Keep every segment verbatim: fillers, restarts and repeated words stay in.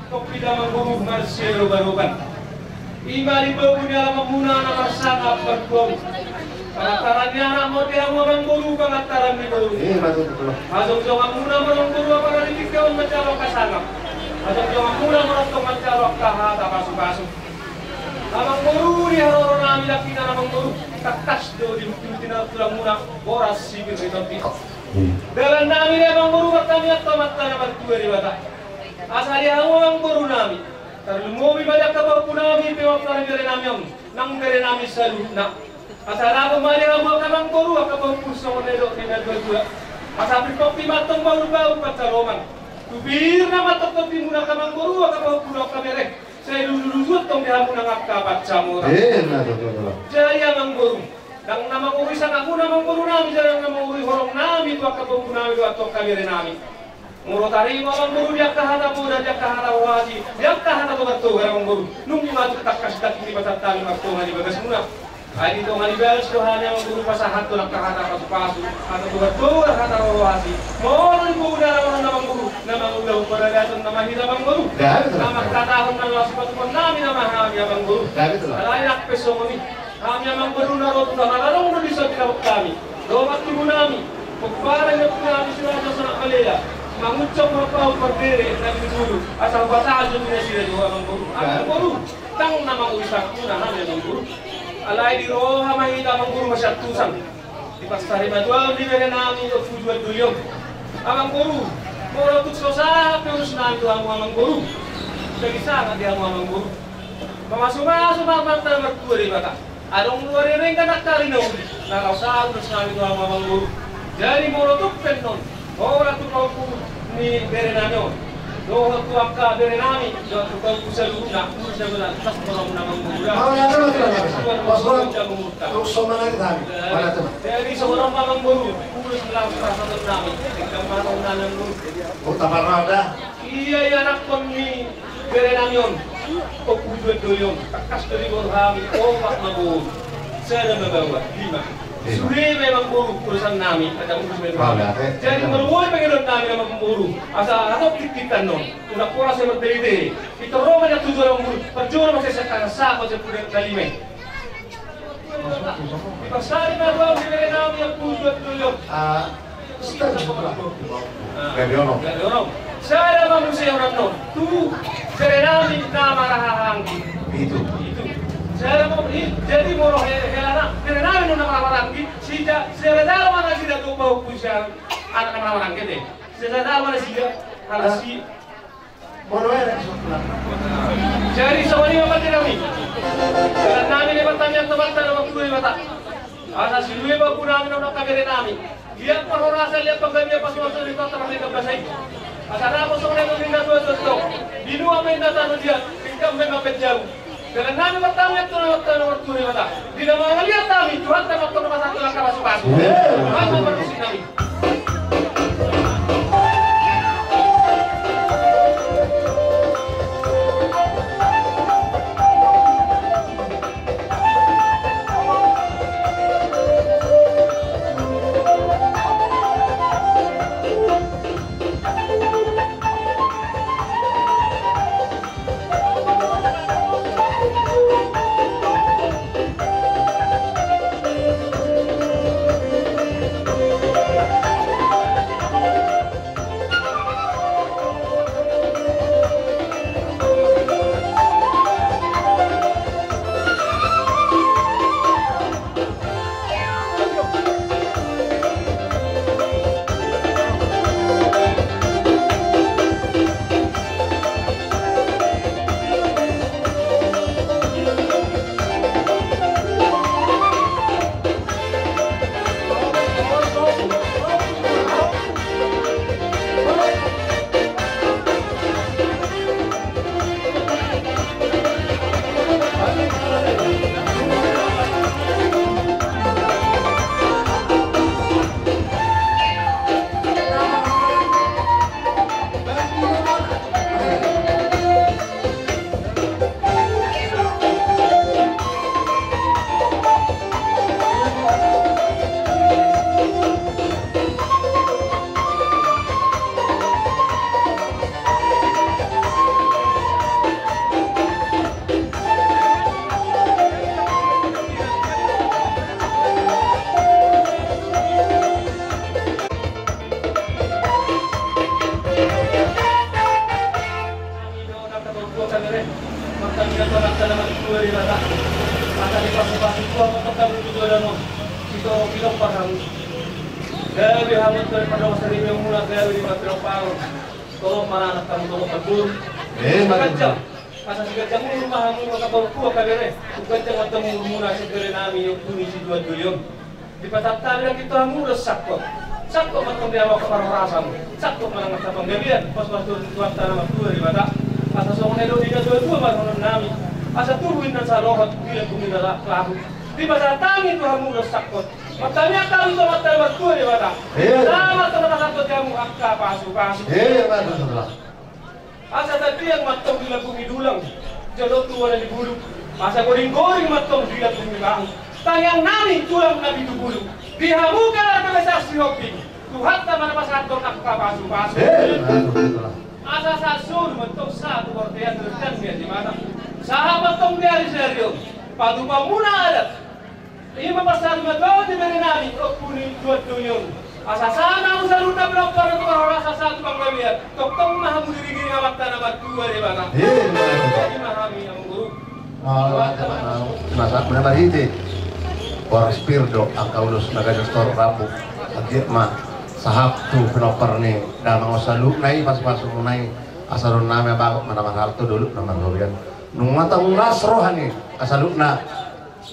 Kopi da amangboru marsirobaroban. Ima di boru ni alamanmuna na marsangap martuabu. Pangantaran ni anak ma di hamu amangboru, pangantaran ni boru. Ima tutu. Hajongjonganmuna ma amangboru apala di tingki on manjalo angka sangap. Hajongjonganmuna ma tong manjalo angka hata pasupasu. Amangboru, di haroro nami dapot i amangboru, tangkas do dihutihut ni tulangmuna boras sipir ni tondi. Dalan nami da amangboru martamiang tu Amanta na martua Debata. Asa di hamu amangboru nami, tarlumobi ma di angka pahompu nami pe, manang bere nami on nang bere nami saluhutna. Asa dapot ma di hamu angka amangboru angka pahompu songon na nidok ni natuatua. Asa pir pompi ma tong bahulbahul pansalongan. Tu pir na ma tong tondimuna angka amangboru angka pahompu dohot angka bere. Sai lujuluju tong di hamu nang angka pansamotan. Jadi amangboru, ndang na mangorui sangapmuna amangboru nami, jala ndang na mangorui horong nami tu angka pahompu nami dohot tu angka bere nami. Molo tarima amangboru di angka hata poda, di angka hata roha asi, di angka hata togartogar amangboru, nunga tung tangkas dapot ni pasahat hami martonga di bagasmuna. Ai di tonga ni bagas do hami amangboru pasahathon angka hata pasupasu, hata togartogar, hata roha asi. Molo di bouna na mangula amangboru, na mangula paradaton nama hita amangboru. Na mangkatahon na laos sipatupaon nami nama hami amangboru. Alai nang pe songon i, hami amangboru na ro tu Tamalong do dison didapot hami. Dohot tubu nami, pomparan ni ompu nami si Raja Sanak Malela, manguncok ma pahu parbere na di julu, asa hupasahat jo tu nasida jo amangboru. Amangboru, ndang na mangorui sangapmuna hami amangboru. Alai di roha ma hita amangboru masiantusan. Dipasahat ma tu ahu di bere nami Ompu Juan Dolion. Amangboru, molo tung so sahat pe ulos nami tu hamu amangboru, gabe sangap di hamu amangboru. Mamasumasu ma Amanta na martua Debata. Adong do denggan angka ari na uli, na laos sahat ulos nami tu hamu amangboru. Jadi molo tung pe annon holan tu pahompu ni bere nami on dohot tu angka bere nami dohot tu pahompu saluhutna, ulos na benar, tas molo muna amangboru. Jadi songon on ma amangboru, ulos na laos pasahaton nami, denggan ma tong nami amangboru. Ia ianakhon ni bere nami on, Ompu Juan Dolion, tangkas do diboto hami opat ma boru, sada ma baoa, lima. Sude ma amangboru urusan nami, asa ulos ma amangboru. Jadi molo boi pangidoan nami amangboru, asa hatop tingki annon, unang pola sai marderiteri. Pintor ro ma di tujuan amangboru, parjolo ma sai sangkasa, sai pudar kalime. Pasahat ma tu ahu di bere nami Ompu Juan Dolion. Sada ma muse on annon tu bere nami na marhahaanggi. Pitu. Sada ma, jadi molo he, hela na bere nami na marhahaanggi, sijalo ma nasida tu pahompu sian anak na marhahaanggi te. Sijalo ma nasida, ala si Jadi songon i ma pande nami. Dalan nami na martamiang tu Amanta na martua Debata. Asa silehon ma pahompu nami dohot angka bere nami. Liat parhorasan, liat panggabean, pasupasu di Tuhanta pardenggan basa i. Asa dapot songon na nidok ni natuatua tong. Binua ma inna tano liat, denggan ma inna panjabu. Dalan nami martamiang tu Amanta na martua Debata. Di na mangaliat hami, Tuhanta ma tong na pasahathon angka pasupasu. Amen. Amen. Paham. Gabe hamu antong pardongan saripeonmuna, gabe di pardongan. Tolong maranak hamu, tolong pardongan. Eh, mantap. Asa siganjang umur ma hamu angka partua, angka bere. Ganjang ma antong umurmuna, si bere nami, Ompu ni Sidoarjo on. Dipasahat hami nangkin tu hamu do sangkot. Sangkot ma antong di hamu angka parhorasan. Sangkot ma nang angka panggabean, pasupasu ni Tuhanta na martua Debata. Asa songon na nidok ni natuatua ma dohonon nami. Asa tubu inna sarohot, di lambung ni laho. Dipasahat hami tu hamu do sangkot. Martangiang hami tu Amanta na martua Debata. Iya. Selamat tu na pasahathon di hamu angka pasupasu. Iya, iya, betul, betul. Asa tangiang ma antong di lambung ni dulang, jolo tu bona ni bulung. Asa godinggoding ma antong di lambung ni bahu. Tangiang nami tulang na pitu pulu. Di hamu keluarga besar Sihombing, Tuhanta ma na pasahathon angka pasupasu. Eh, betul, betul. Asa sahat solu ma antong sahat tu bontean, tu bontean di Debata. Sahat ma antong di ari sadari on patupaonmuna adat. I ma pasahat ma tu bere nami, Ompu ni Sidoarjo on. Asa sahat ma hamu saluhutna pinompar, tu parhorasan, sahat tu panggabean. Tongtong ma hamu diiringi Amanta na martua Debata. Iya, iya. Jadi ma hami, Amangboru. Mauliate ma. Masa muna marhite boras pir do angka ulos na ganjang sitorop rambu. Anggiat ma sahat tu pinompar ni damang on saluhutna i pasupasumuna i. Asa dohonon nami, bagot ma na marhalto, dolok na margabean. Nunga tanggung las roha ni saluhutna.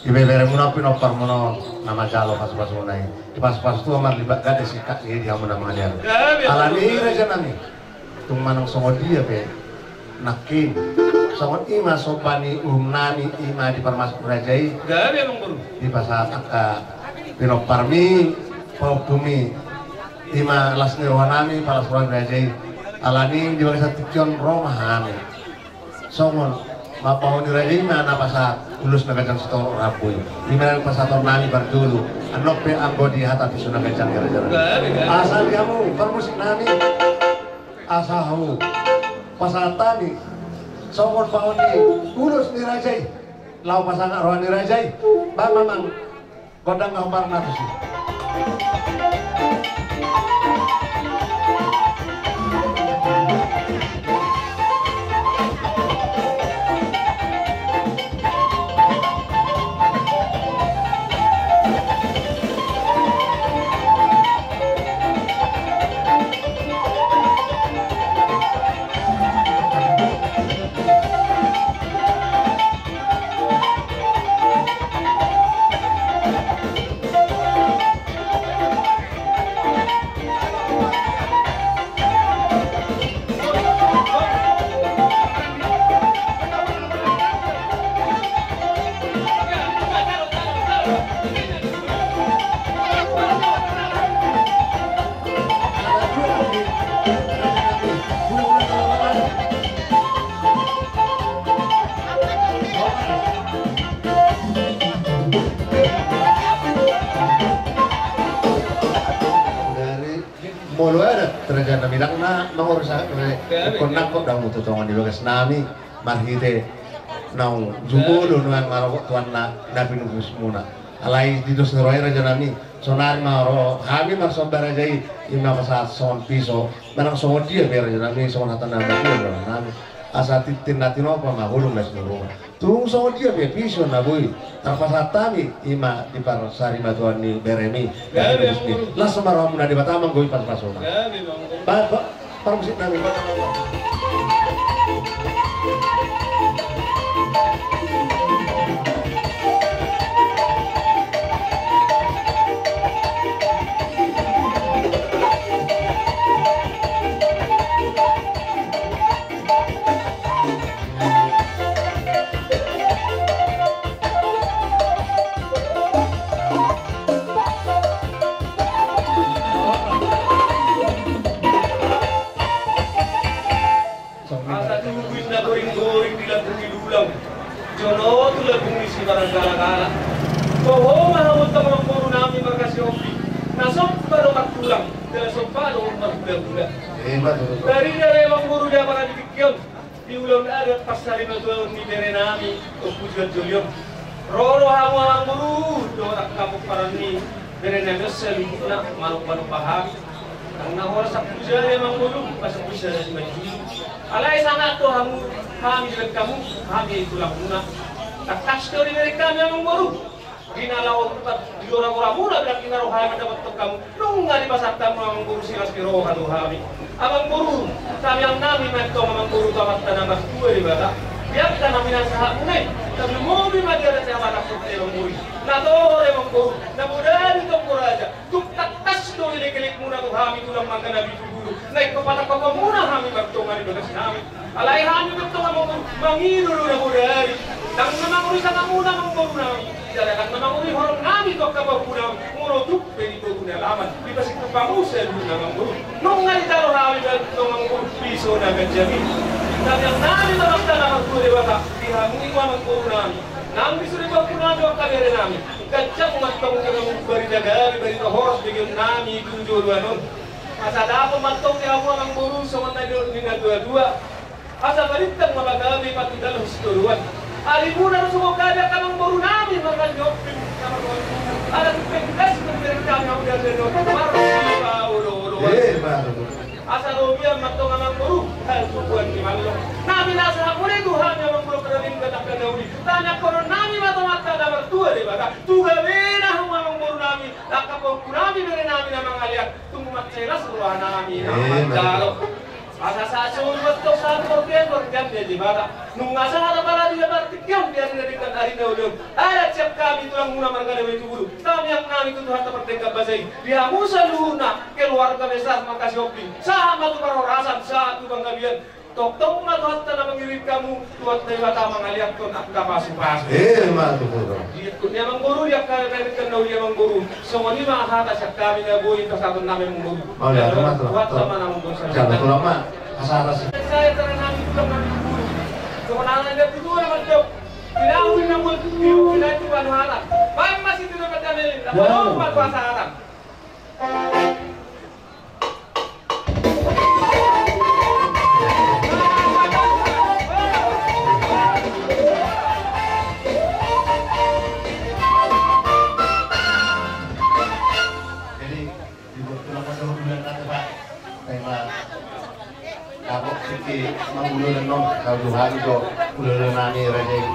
Ibeberemuna, pinomparmuna on na manjalo pasupasumuna i. Dipasupasu Tuhan, marlipat ganda singkat ni i di hamu na mangalean. Alani i, raja nami, tung manang songon dia pe nangkin, songon i ma somba ni uhum nami, i ma diparmasuk raja i. Dipasahat angka pinomparmi, pahompumi, i ma las ni roha nami, palas roha ni raja i. Alani i, di bagasan tingki on ro ma hami. Songon mambahen ni raja i ma na pasahat ulos na ganjang sitorop rambu i. I ma na pasahaton nami parjolo. Annon pe anggo di hata pisupasu na ganjang ni raja nami. Asa di hamu parmusik nami, asa hamu pasahat hami songon bahen ni ulos ni raja i. Laho pasangap roha ni raja i. Bang, bang, bang. Gondang na hombar na tusi. Molo adat raja nami, ndang na mangorusa re, konnang kok ndang mutu tongon di bagas nami, marhite naung jumolo nuaeng marogot tu anna na pinupusmuna. Alai di dos ni roha i raja nami, sonari ma ro hami marsomba raja i, i ma pasahat songon piso, manang songon dia pe raja nami, songon hata na mardia do nami. Asa tintin na tinopa ma bulung na sinurungan. Tung songon dia pe piso na boi tarpasahat hami, i ma di parsarimatuaon ni beremi. Las ma rohamuna, Debata ma anggo i pasupasuna. Ba, ba, parmusik nami. Asa tubu inna goring-goring di lambung ni dulang, jolo tu lambung ni sibarang galagala. Toho ma hamu antong amangboru nami marga Sihombing, na somba do martulang, jala somba do marhulahula. Tarida do amangboru di apala di tingki on. Di ulaon adat parsarimatuaon ni bere nami, Ompu Sidoarjo on. Ro do hamu amangboru dohot angka pomparan ni bere nami on saluhutna, manombanomba hami. Ndang na horas sampulu jala amangboru, sampulu jala simanjujung. Alai sangap do hamu, hami dibereng hamu, hami tulangmuna. Tangkas do dibereng hami amangboru. Di na laho di gora-gora muna, berarti na roha mandapothon hamu. Nunga dipasahat hamu amangboru, silas ni roha do hami. Amangboru, tamiang nami ma antong amangboru tu Amanta na martua Debata. Di angka na pinasahatmuna i, talumobi ma di adat ni amanta amangboru. Na toho amangboru, na bodari tonggo raja. Tung tangkas do ileklek muna tu hami tulang manganabi tu guru. Na ingkon patangkophon muna hami martonga di bagas nami. Alai hami martonga mangido do na bodari. Ndang na manguri sanga muna amangboru nami. Jala ndang na manguri horong nami tu angka pahompu nami. Molo tung pe di boru ni alaman, dipasingkop hamu saluhutna amangboru. Nunga ditalo hami martonga amangboru, piso na ganjang i. Tamiang nami ma Amanta na martua Debata, di hamu i amangboru nami. Nang di sude pahompu nami, angka bere nami. Ganjang ma antong di hamu barita gari, barita horas begeon nami tu joloan on. Asa dapot ma antong di hamu amangboru songon na nidok ni natuatua. Asa balintang ma pagabe, patudalhon sitoruan. Arimuna do songon gabe angka amangboru nami, marga ni Omping. Ala tu penggas tu penggas kami hamu dari dari marga ni Paolo. Eh, baru. Asa robian ma antong amangboru, hal tubuan ni mallong. Nami nasa hakuna tu hami amangboru kada dingka tak kada uli. Tanya koron nami ma tu Amanta na martua Debata. Tu gabena hamu amangboru nami, angka pahompu nami, bere nami na mangalean. Tung mansai las roha nami na manjalo. Asa sahat solu antong sahat borgen, borgen di Debata. Nunga sahat apala di partingkian di ari na denggan, ari na uli on. Ala siap hami tulang muna marga Debata tu guru. Tamiang nami tu Tuhanta pardenggan basa i. Di hamu saluhutna keluarga besar marga Sihombing. Sahat ma tu parhorasan, sahat tu panggabean. Tongtong ma Tuhanta na mangiring hamu, Tuhanta Debata mangaleanhon angka pasupasu. Eh, ma tu guru. Di angka ni amangboru, di angka na denggan na uli amangboru. Songon i ma hata sian hami na boi pasahaton nami amangboru. Mauliate ma tulang. Buat sama na amangboru. Jala tulang ma. Asa atas. Saya cara nami tulang nami guru. Songon anak dia tutu na mandok. Pinahul na mul, pinahul na mul. Bang masih tidak berjalan. Wow. Apa pasaran? Jadi, dibuat tulang pasal bulan nanti, Pak. Tema. Dapot siki mangulon non, kau Tuhan do, ulon nami raja i.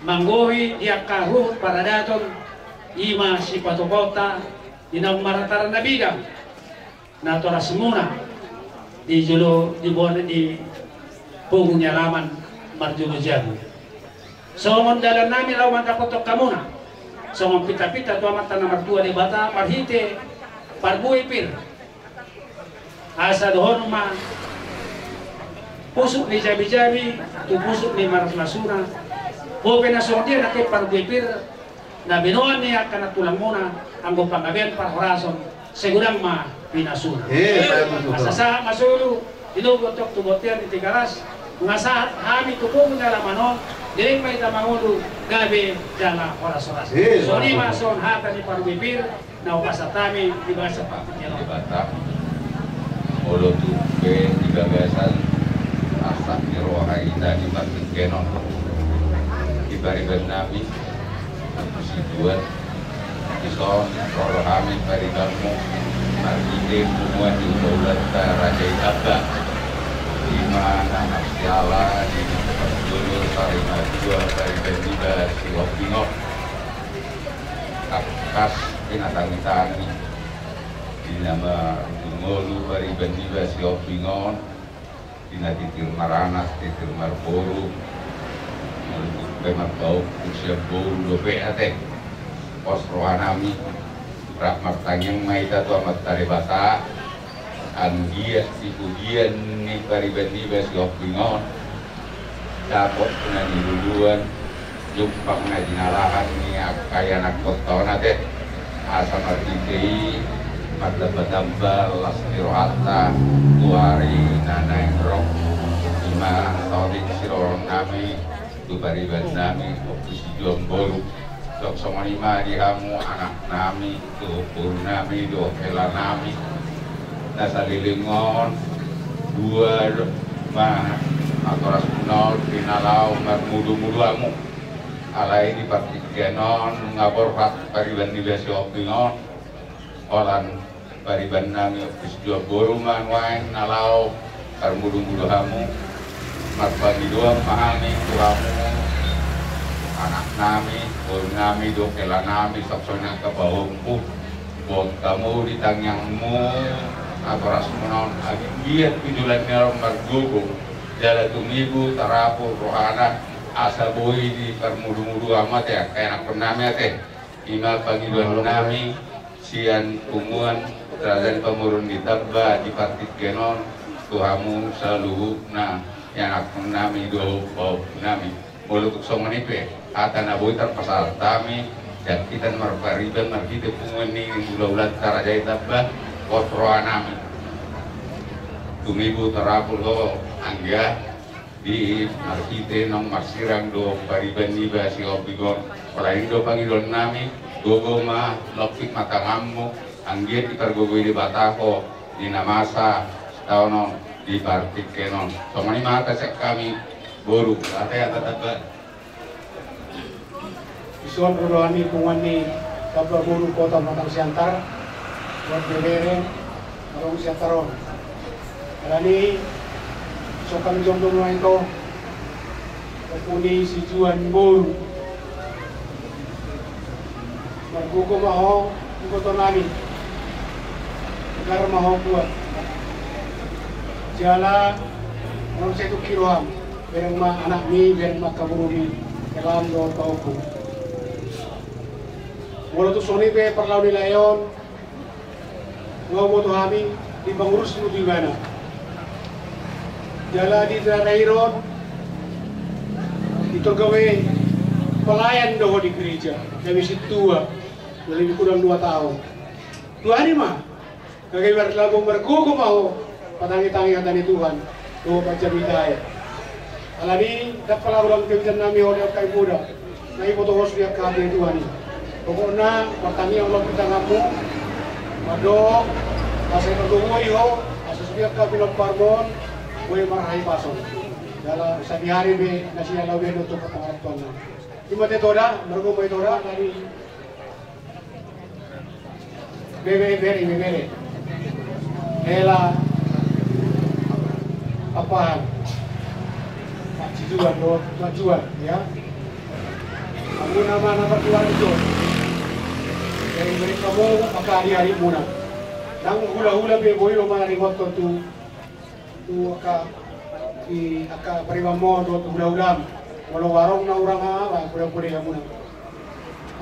Manggohi di angka huhut paradaton, i ma sipatupaonta di naung marataran na bidang. Natorasmuna di jolo, di bona, di pogu ni alaman marjolo jabu. Songon dalan nami laho mandapothon hamuna, songon pintapinta tu Amanta na martua Debata marhite parbue pir. Asa dohonon ma pusuk ni jabijabi tu pusuk ni marasmasuna. Bope na songon dia nangkin parbue pir na binoan ni angka na tulangmuna, anggo panggabean parhorason, sai godang ma pinasuna. Eh, baik, betul. Asa sahat ma solu Di lobi, tu bontean, di Tigaras, nunga sahat hami tu pungu ni alaman on, leleng ma hita mangolu, gabe jala horas-horas. Songon i ma songon hata ni parpipir na hupasahat hami di bagasan partingkian on. Debata, molo tung pe di bagasan arsak ni roha hita di partingkian on, di pariban nami, di si Juan, dison ro hami paribanmu marhite punguan ni hulahulanta Raja i Tamba, di na marsiala di na parjolo sari matua pariban niba Sihombing on. Tangkas pinatangi-tangi di na marhite ngolu pariban niba Sihombing on, di na titir maranak, titir marboru, molo tung pe marpaompung sian boru dope ate. Pos roha nami, rap martangiang ma hita tu Amanta Debata, anggiat di pujian ni pariban niba Sihombing on, dapot na niluluan, jumpang na jinalahan ni angka ianakhonta on ate, asa marhite i martamba-tamba las ni rohanta tu ari na naeng ro. I ma songon i sidohonon nami tu pariban nami Ompu Sijuan boru. Songon i ma di hamu anak nami, dohot boru nami, dohot hela nami. Na saleleng on, dua ma natorasmuna on di na laho marmudu-mudu hamu. Alai di partingkian on nunga borhat pariban niba Sihombing on. Holan pariban nami Ompu Sijuan boru ma nuaeng na laho marmudu-mudu hamu. Marpangidoan ma hami tu hamu anak nami, boru nami, dohot hela nami, songon i angka pahompu. Boan hamu di tangiangmu natorasmuna on, anggiat tu joloan ni ari on margogo jala tumibu tarapul rohana, asa boi diparmudu-mudu hamu ate angka ianakhon nami ate. I ma pangidoan nami sian punguan Raja ni Pamoruon ni Tamba di partingkian on tu hamu saluhutna ianakhon nami dohot pahompu nami. Molo tung songon i pe hata na boi tarpasahat hami sian hita na marpariban marhite punguan ni hulahulanta Raja i Tamba, pos roha nami tumibu tarapul ho, anggiat di marhite naung marsirang do pariban niba Sihombing on. Holan i do pangidoan nami, gogo ma, lompit ma tanganmu, anggiat dipargogoi Debata ho di na masa taon on, di partingkian on. Songon i ma hata sian hami boru. Ate, hata tamba. Dison ro do hami punguan ni Tamba boru Kota Pematang Siantar, buat bebere adong Siantar on. Alani i, dison hami jumolo ma ito, Ompu ni Sijuan boru. Margogo ma ho iboto nami. Tegar ma ho buat. Jala unang sai tungki roham. Bereng ma anakmi, bereng ma angka borumi, helam dohot pahompu. Molo tung songon i pe parlao ni lae on, nunga huboto hami di pangurusmu tu ibana. Jala di daerah i ro, di tor gabe pelayan do ho di gereja, gabe sintua, na lebih kurang dua tahun. Tuhan i ma. Gabe marlambok margogo ma ho, patangi-tangi hata ni Tuhan, dohot panjamita i. Alani i, ndang pola hurang gabean nami ho di angka i muda, na iboto ho sude angka hata ni Tuhan i. Pokokna, martangiang ma di tanganmu, mandok, asa dipargogoi ho, asa sude angka pinomparmu on, boi marhahipason. Jala sadihari pe, na sian laho be do tu partangiangan Tuhan. I ma ate, ito da, margogo ma ito da, alani i. Bebere, bebere. Hela. Apahan. Pak Sijuan, do, Pak Juan, ya. Hamuna ma na parjual itu. Jadi, bebere hamu, angka ari-arimuna. Nang hula-hula pe boi do ma na ringot tu tu angka, di angka paribanmu dohot hula-hulam. Molo adong na hurang aha, ba, poda-poda hamuna.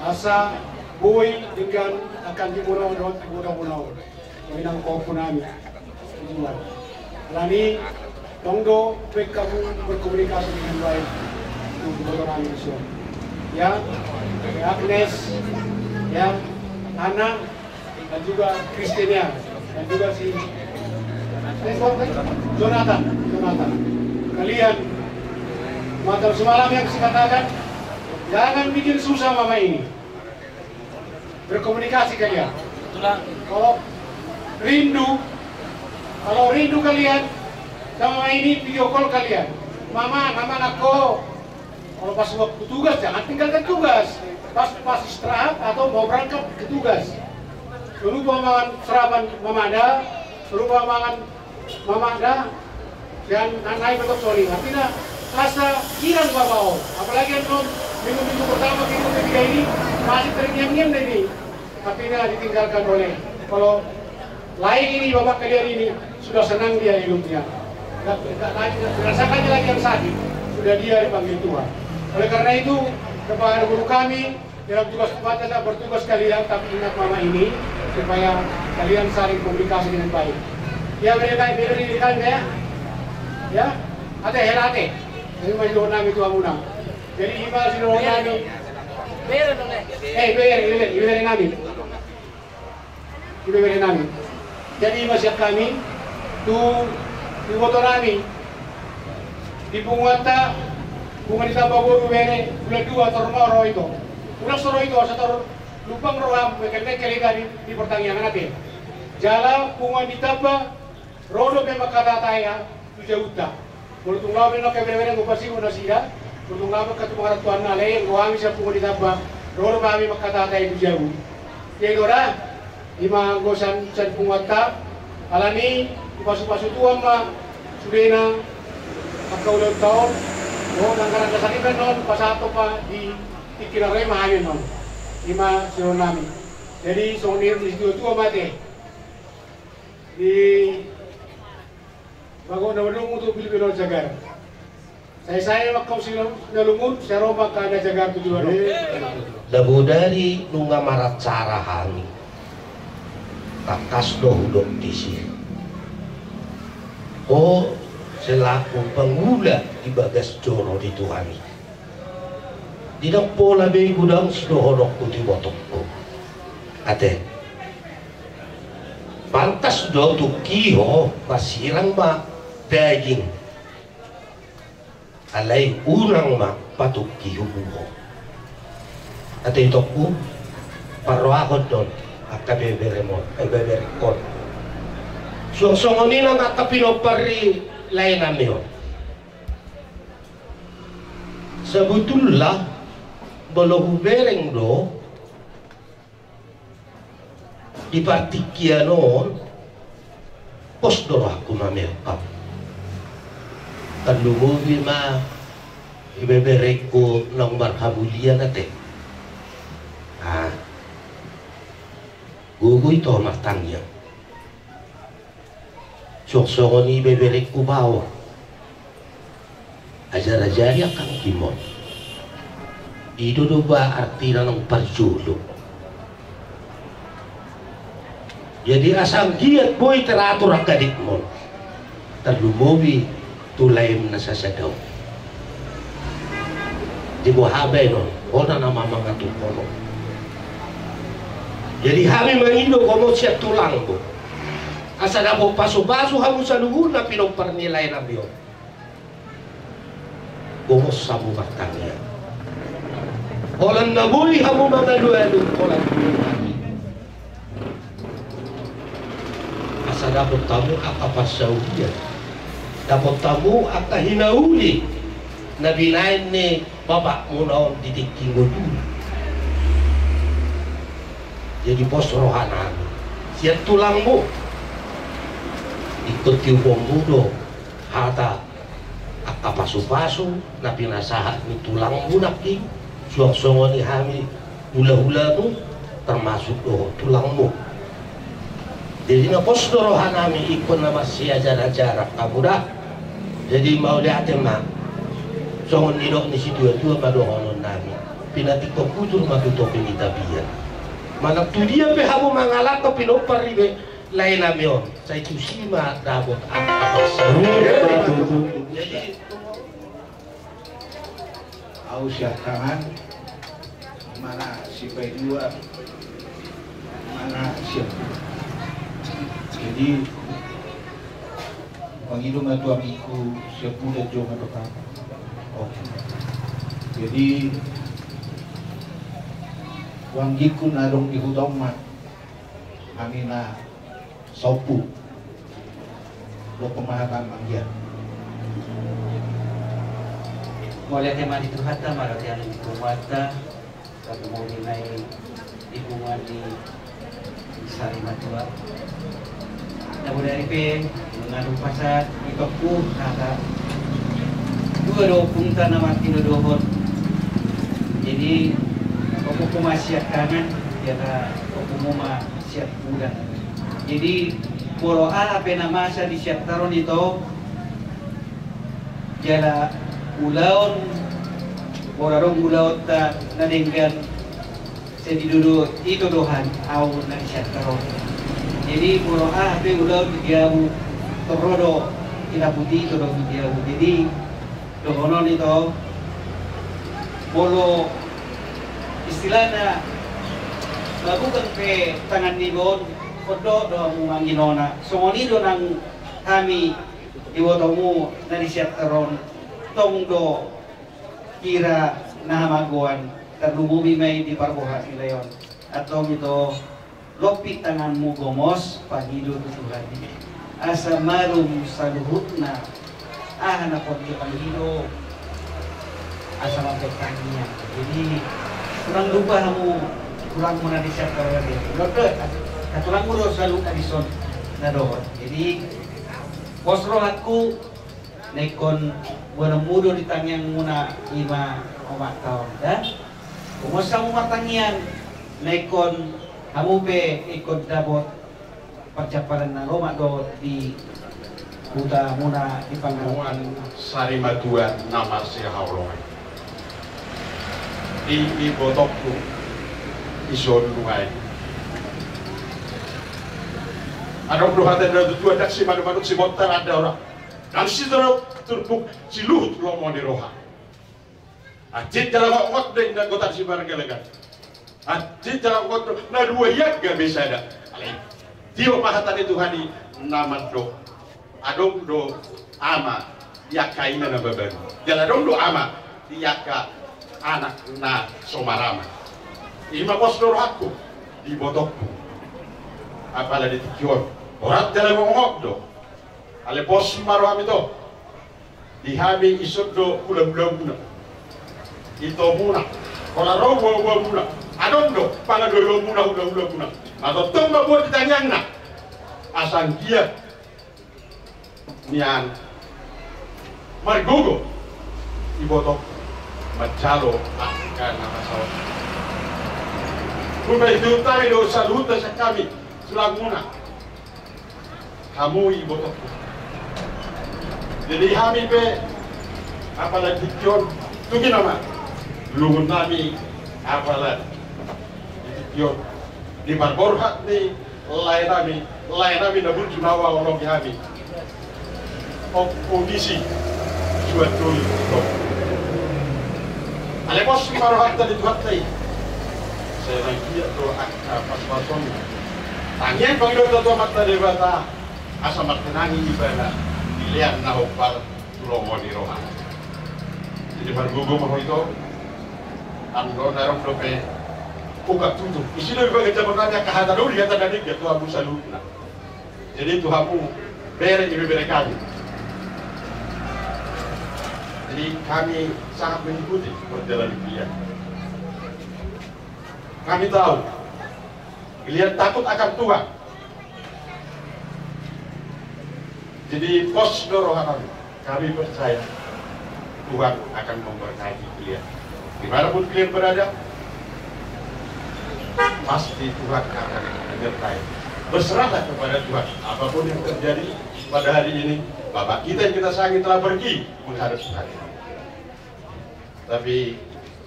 Asa boi denggan angka anggi muna dohot boru muna. Songon i nang pahompu nami. Tujuan. Alani i, tong do baen hamu berkomunikasi dengan baik. Tu boru nami dison. Ya, Agnes, ya, Ana, dan juga Christian ya, dan juga si Jonathan, Jonathan. Kalian, malam semalam yang saya katakan, jangan bikin susah mama ini. Berkomunikasi kalian. Kalau rindu, kalau rindu kalian sama mama ini, video call kalian. Mama, mama, nako. Kalau pas waktu tugas, jangan tinggalkan tugas. Pas, pas istirahat atau mau berangkat ke tugas. Lupa mangan sarapan mama da, lupa mangan mama da, dan lain-lain betok soli. Artinya, asa girang bapak on. Apalagi annon minggu-minggu pertama, minggu ketiga ini, masih terngiang-ngiang ini. Artinya ditinggalkan oleh, kalau lain ini, bapak kalian ini, sudah senang dia hidupnya. Nggak, nggak lagi, nggak dirasakan lagi yang sakit. Sudah dia dipanggil Tuhan. Oleh karena itu, kepada guru kami, dalam tugas tempatnya tetap bertugas kalian, tapi ingat mama ini, supaya kalian saling komunikasi dengan baik. Ya, bere nami, bere nami, ya. Ya, ate, hela ate. Jadi, masih doa nami tu hamuna. Jadi, ima sidongan nami. Bere, bere. Eh, bere, bere, bere nami. Ibebere nami. Jadi ima sian hami tu iboto nami di punguanta, punguan ni Tamba boru bere, bulan dua tor ma ro ito. Ulang so ro ito, asa tor lumbang roham, mekel-mekel iba di, di pertangiangan ate. Jala punguan ni Tamba ro dope mangkatai-katai tu jabuta. Molo tung laho be nangkin bere-bere, anggo pasingot nasida, molo tung laho be angka tu pangarantoanna, alai anggo hami sian punguan ni Tamba, ro dope hami mangkatai-katai tu jabu. Jadi ito da, ima anggo sian, sian punguanta, alani dipasu-pasu Tuhan ma sudena angka ulaonta on. O, nangkaning na sangkep annon pasahat ma di tingki na ro i ma hami annon. Ima sidongan nami. Jadi songon i di situa-tua ma ate. Di bagot na malungun tu pilpil na jagar. Sae-sae ma angka usi na lungun, sai ro ma angka na jagar tu joloan on. Labodari nunga maracara hami. Tangkas do hudok disi. Ho selaku pangula di bagas joro ni Tuhan i. Di na pola be i godang sidohononku tu ibotongku. Ate. Pantas do tungki ho pasirang ma daging. Alai unang ma patungki hubu ho. Ate itongku, parrohahon do on angka beberem on, eh, beberengkon. Suang songon i nang angka pinompar ni laenami on. Sabotulna, molo hubereng do di partingkian on, pos do rohangku mamereng. Tarlumobi ma ibeberengku naung marhamulian ate. Ah. Gogo ito martangiang. Suang songon i beberengku baoa. Ajar-ajari angkangkimon. I do do ba artina naung parjolo. Jadi asa anggiat boi teratur angkadikmon. Tarlumobi tu laem na sasada on. Diboha baenon, hona nama mangaturhon on. Jadi hami mangido gomos sian tulangmu. Asa dapot pasu-pasu hamu saluhutna pinompar ni laenami on. Gomos hamu martangiang. Holan na boi hamu mangalualu, holan. Asa dapot hamu angka parsaulian. Dapot hamu angka hinauli na binaen ni bapakmuna on di tingki ngolu. Jadi pos rohanami sian tulangmu. Ingkon tiuponmu do hata angka pasu-pasu na pinasahat ni tulangmu nangkin, suang songon i hami hula-hulamu, termasuk dohot tulangmu. Jadi na pos do rohanami ingkon na marsiajar-ajaran hamu da. Jadi mauliate ma. Songon nidok ni situa-tua ma dohononnami. Pinantikhon hujur ma tu topi ni tapian. Manang tu dia pe hamu mangalangka pinompar ibe laenami on. Sai tusi ma dapot angka parsaulian. Jadi Au siatangan, mana si Paidua, mana si. Jadi Mangido ma tu anggingku sian Puda jo ma tu Papa. Oke. Jadi, tu anggingku na adong di huta on ma hami na saompu. Dohot pamahatan manggiat. Mauliate ma di Tuhanta, mauliate ma di Tuhanta. Tarlumobi ma i di punguan ni sarimatua. Na mauliate pe, mangadu pasahat, itokku, hata. Dua do ompungta na martinodohon. Jadi, ompungku ma sian tangan, jala ompungmu ma sian udan. Jadi, molo aha pe na masa di siantar on ito, jala ulaon, molo adong ulaonta na denggan, sai didodo ito do hami, ahu na di siantar on. Jadi, molo aha pe ulaon di jabu, torro do, ina puti ito do di jabu. Jadi, dohonon ito, molo istilahna, mabugang pe tangan ni bon, on do, do hamu manginona. Songon i do nang hami, ibotomu na di siantar on, tong do hira na hamagoan, tarlumobi ma i di parbohak ni lae on. Antong ito, lompit tanganmu gomos, pangido tu Tuhan i. Asa malum saluhutna, aha na pola dipangido, asa mambahen tangiang. Jadi, unang lupa hamu, tulangmuna di siantar on. Dohot, dohot, tulangmu do saluhutna dison na dohot. Jadi, pos rohangku, na ingkon boanonmu do di tangiangmuna, i ma omakta on, da. Gomos hamu martangiang, na ingkon hamu pe ingkon dapot parjampalan na lomak do di hutamuna di pangarantoan. Sarimatua na marsihaholongan. Di, di ibotongku, dison nuaeng. Adong do hata ni natuatua, ndang simanumanu sibontar andorang. Ndang sitorop turpuk siluhut lomo ni roha. Anjing jala ongot do inna gotan simargalagan. Anjing jala ongot do na dua i angka be sada. Alai, tio ma hata ni Tuhan i na mandok. Adong do ama di angka ina na babaru. Jala adong do ama di angka anak na so marama. I ma pos do rohangku di ibotongku. Apala di tingki on. Borat jala ongot do. Alai pos ma roham ito. Di hami ison do hulahulamuna. Itomuna. Holan ro uauamuna. Adong do pangalualuanmuna hulahulamuna. Matontong ma buat di tangiangna. Asa anggiat nian margogo ibotongku manjalo angka na masalah. Hupaihutihut hami do saluhutna sian hami tulangmuna. Hamu ibotongku. Jadi hami pe apala di tingki on, tung i nama lungun nami apala di tingki on. Di parborhat ni lae nami, lae nami na burju na huhaholongi hami. Ompu Nisi Suandoli. Alai pos ma rohanta di Tuhanta i. Sai manggiat do angka pasupasuna. Tangiang pangidoan tu Amanta Debata asa martinangi ibana di lehon na hombar tu lomo ni roha. Jadi margogo ma ho ito. Andorang dope ungkap tutu. Isi do ibaga jaman nami angka hata do di hata na denggan tu hamu saluhutna. Jadi tu hamu bere, ibebere kami. Jadi kami sangat mengikuti perjalanan kalian. Kami tahu kalian takut akan Tuhan. Jadi pos do roha kami. Kami percaya Tuhan akan memberkati kalian. Dimanapun kalian berada, pasti Tuhan akan menyertai. Berserahlah kepada Tuhan. Apapun yang terjadi pada hari ini, Bapak kita yang kita sayangi telah pergi menghadap Tuhan. Tapi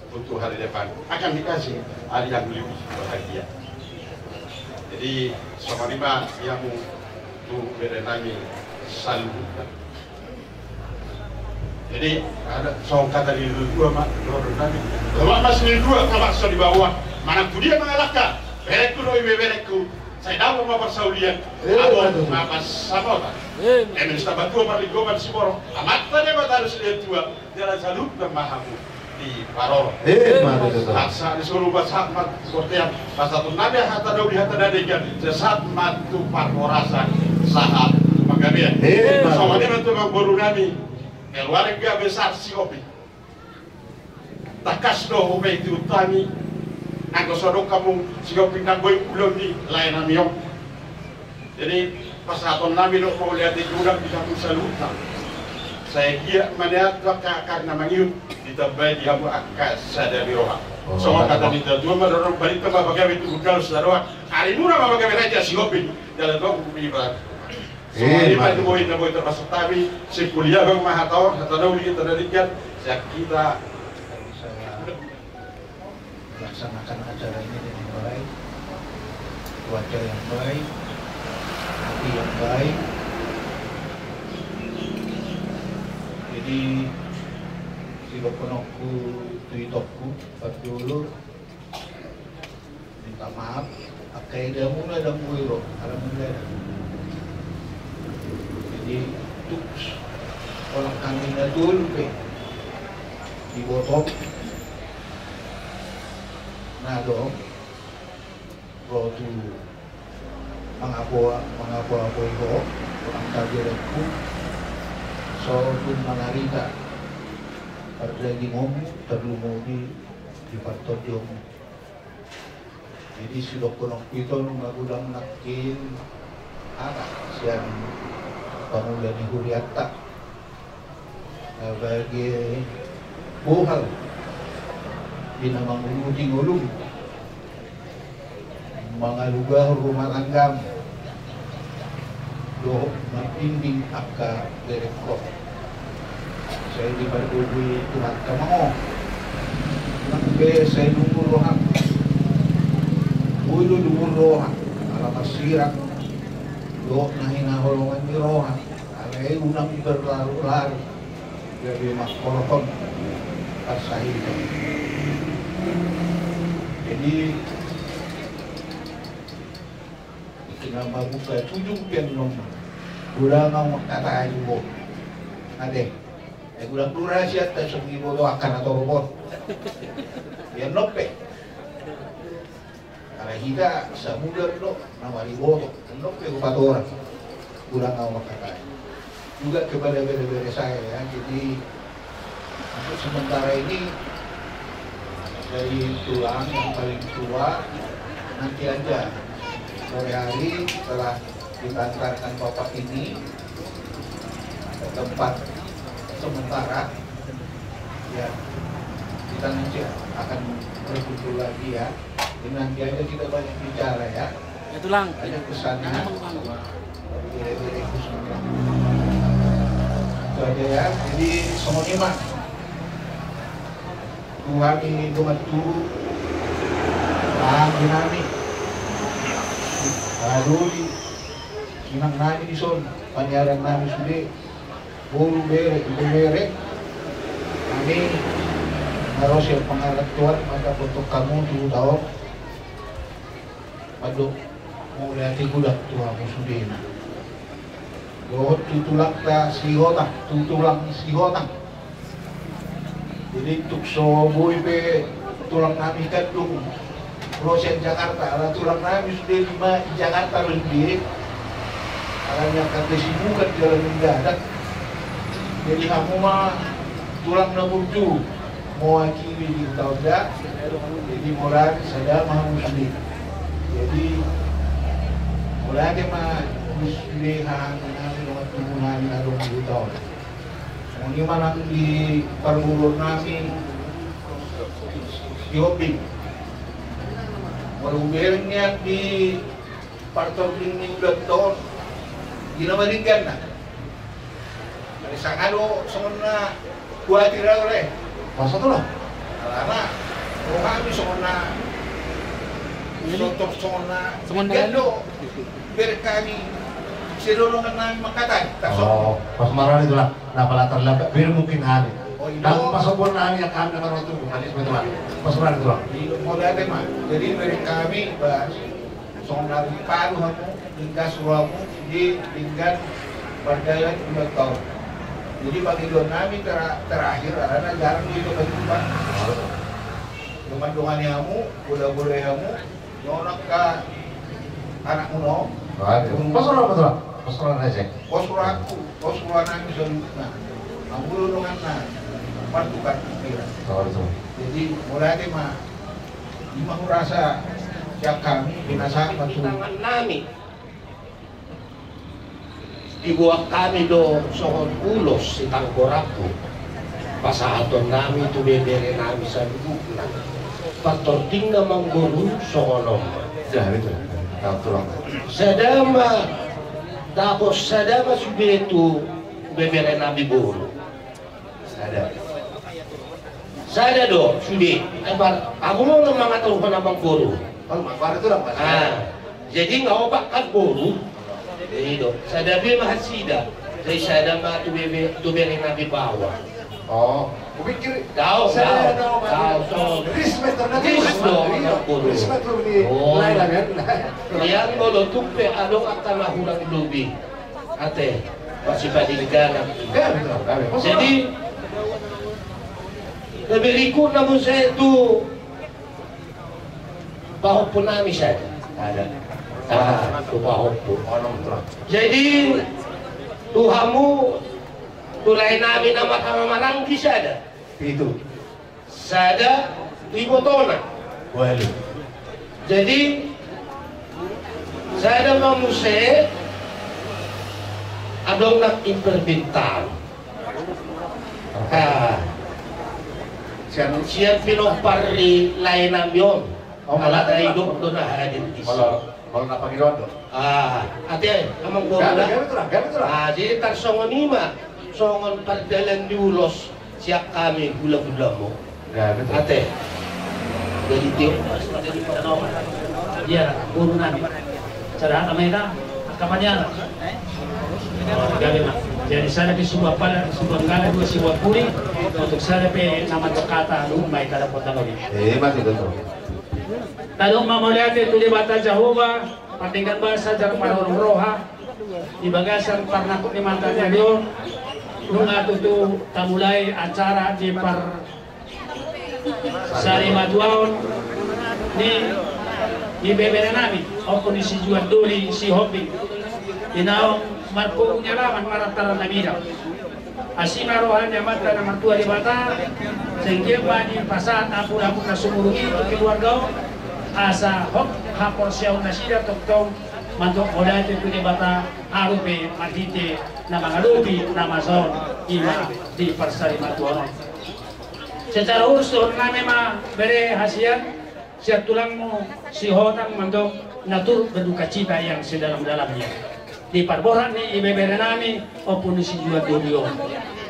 untuk hari depan akan dikasih hari yang lebih bahagia. Jadi songon i ma di hamu tu bere nami saluhutna. Jadi adong songon hata ni dua ma dohonon nami. Lomak ma sinuaeng, lomak so dibaboan. Manang tu dia mangalangka, berengku do ibeberengku. Sai dapot ma parsaulian. Eh, abo ma pasamotan. Eh, ma tutu. Eme sitabatua parlinggoman siborok, Amanta Debata do situa, jala saluhutna ma hamu diparorot. Eh, ma tutu. Sahat-sahat ni solu, sahat ma tu bontean, pasahaton nami hata na uli, hata na denggan, sahat ma tu parhorasan, sahat tu panggabean. Eh, ma tutu. Songon i ma tu amangboru nami, keluarga besar Sihombing. Tangkas do hupaihutihut hami, anggo so adong hamu Sihombing, nang boi ulaon ni lae nami on. Jadi, pasahaton nami do mauliate godang di hamu saluhutna. Sai giat ma nian tu angka, angka na mangihut, ditambai di hamu angka sada ni roha. Oh, songon hata ni natuatua ma, dorong barita ma pagabe tu gundal saroha, arimuna ma pagabe raja Sihombing, jala tong di ba- Eh, songon i ma, ma tutu. Boi na boi tarpasat hami, simpul i, abang, ma hata on, hata na uli, hata na denggan, sian hita. Bisa melaksanakan acara ini dengan baik, cuaca yang baik, hati yang baik. Jadi, sidohononku tu itongku, pardulur, minta maaf, angka edamuna ndang boi ro, ala manggadan. Jadi, tuk holan hami na tolu pe diboto, na adong ro tu mangapo, mangapoapoi ho, tu angka berengku, so tung mangarita pardagingonmu, tarlumobi di partondionmu. Jadi, sidohononku i tong, nunga godang nangkin hata sian pangula ni hurianta, sebagai bohal di na manguluti ngolum, mangalugahon rumah tanggam, dohot mambimbing angka berengkon. Sai dipargogoi Tuhanta ma ho. Nang pe sai lungun roham, boi do lungun roha, ala marsirang dohot na hinaholongan ni roha. Alai unang berlarut-larut, gabe mangkorhon parsahiton. Jadi, tinggal mambuka tujung pe annon. Godang ahu mangkatai, bo. Ate. Eh, godang do rahasia ta, songon i, bo, tu angka na torop on. Ia annon pe. Karena hita samudar do na mariboto, annon pe hupatorang. Godang ahu mangkatai juga kepada bere-bere saya, ya. Jadi, untuk sementara ini, dari tulang yang paling tua, nanti aja sore hari setelah kita antarkan bapak ini ke tempat sementara, ya, kita nanti akan berkumpul lagi, ya. Jadi, nanti aja kita banyak bicara, ya. Ya, tulang. Banyak pesannya. Sama bere-bere khususnya. Itu aja, ya. Jadi, songon i ma. Tu hami dongan tubu, haha nami, haha doli, inang nami dison, paniaran nami sude, boru, bere, ibebere, hami na ro sian pangarantoan mandapothon hamu tu huta on. Mandok mauliate godang tu hamu sudena. Dohot tu tulangta Sihotang, tu tulang Sihotang. Jadi, tung so boi pe tulang nami kandung ro sian Jakarta, ala tulang nami sude lima i Jakarta do sude. Ala ni angka kesibukan jala mendadak. Jadi, hamu ma tulang na burju mewakili di huta on da. Jadi, mauliate sada ma hamu sude. Jadi, mauliate ma sude haha nami dongan tubu nami na adong di huta on. Songon i ma nang di parboruon nami Sihombing. Molo hubereng nian di partording ni ulaonta on, di na maringgan na. Jadi sanga do songon na kuatir au, le. Masa tu lah? Alana, rohami songon na, jadi, songon na, songon na ringgan do. Bereng hami, sidongan nami mangkatai, tarsongon. Oh, pas marani tu lah. Na pala tarlambat, bere mungkin hami. Oh, iyo. Nang pasombuan nami, angka hami na karotu, manis betul lah. Pas marani tu lah. Iyo, mauliate ma. Jadi bereng hami, bah, Songon na palu hamu, ringgas rohamu, di denggan pardalan ulang tahun. Jadi pangidoan nami tera-, terakhir, alana jarang do ito pajumpang. Dongandongani hamu, bodaboda hamu, nona ka anakmu no. Aduh. Pos roha, pos roha. Pos roha na cek. Pos rohangku, pos roha nami saluhutna. Hamu do donganna, partukar pikiran. Betul, betul. Jadi, mauliate ma. Ima hurasa sian hami, pinasahat ma tu tangan nami. Diboan hami do songon ulos sitangko rambu. Pasahaton nami tu bebere nami saluhutna. Partortingna amangboru songon on ma. Ya, betul. Tahu tulang. Sada ma, dapot sada ma sude tu bebere nami boru. Sada. Sada do sude. Ai par, ahu ma na mangaturhon amangboru. Kalau mangatur tu dapat. Ah. Jadi nga opat kan boru. Jadi do. Sada be ma hasida. Jadi sada ma tu bebe, tu bere nami baoa. Oh, kupikir daong, sada daong, daong, daong. Respect terhadap respect do, respect. Respect tu di lain kan. Yang molo tumpe adong angka na hurang lobi. Ate, masih pada di dalam. Jadi, na berikutna muse tu pahompu nami sada. Ada. Ah, tu pahompu. Jadi, tu hamu, tu lae nami na marhaha maranggi sada. Pitu. Sada tu ibotona. Walu. Jadi, sada ma muse adong nang impermintaan. Ah. Sian, sian pinompar ni lae nami on. Oh, ala na idop do na hadir disi. Molo, molo na pangidoan do. Ah, ate, amangboru. Gabe, gabe tulang, gabe tulang. Ah, jadi tarsongon i ma, songon pardalan ni ulos sian hami hulahulamu. Gabe tulang. Ate. Jadi tio. Ia, boru nami. Sada hata ma hita, angka paniala. Oh, gabe ma. Jadi sada pe sibuat pala, sibuat kala, dua sibuat pudi, untuk sada pe na mandok hata, luhut ma hita dapotan on i. Eh, mati tutu. Tadok ma mauliate tu Debata Jahowa, pardenggan basa jala parhorong roha, di bagasan parnangkok ni mata ni ari on, nunga tutu tamulai acara di parsarimatuaon ni, ni bebere nami, Ompu ni si Juan Doli Sihombing, di naung marpungu ni alaman marantaran na midang. Asi ma roha ni Amanta na martua Debata, sai anggiat ma dipasahat ampun-ampun na sumurung i tu keluarga on, asa hot haporseaon nasida tongtong mandok mauliate tu Debata, arupe marhite na mangadopi na masa on, ima di parsarimatuaon on. Secara khusus dohonon nami ma bere hasian, sian tulangmu Sihotang mandok na turut berduka cita yang sedalam-dalamnya di parborat ni ibebere nami Ompu ni si Juan Doli on.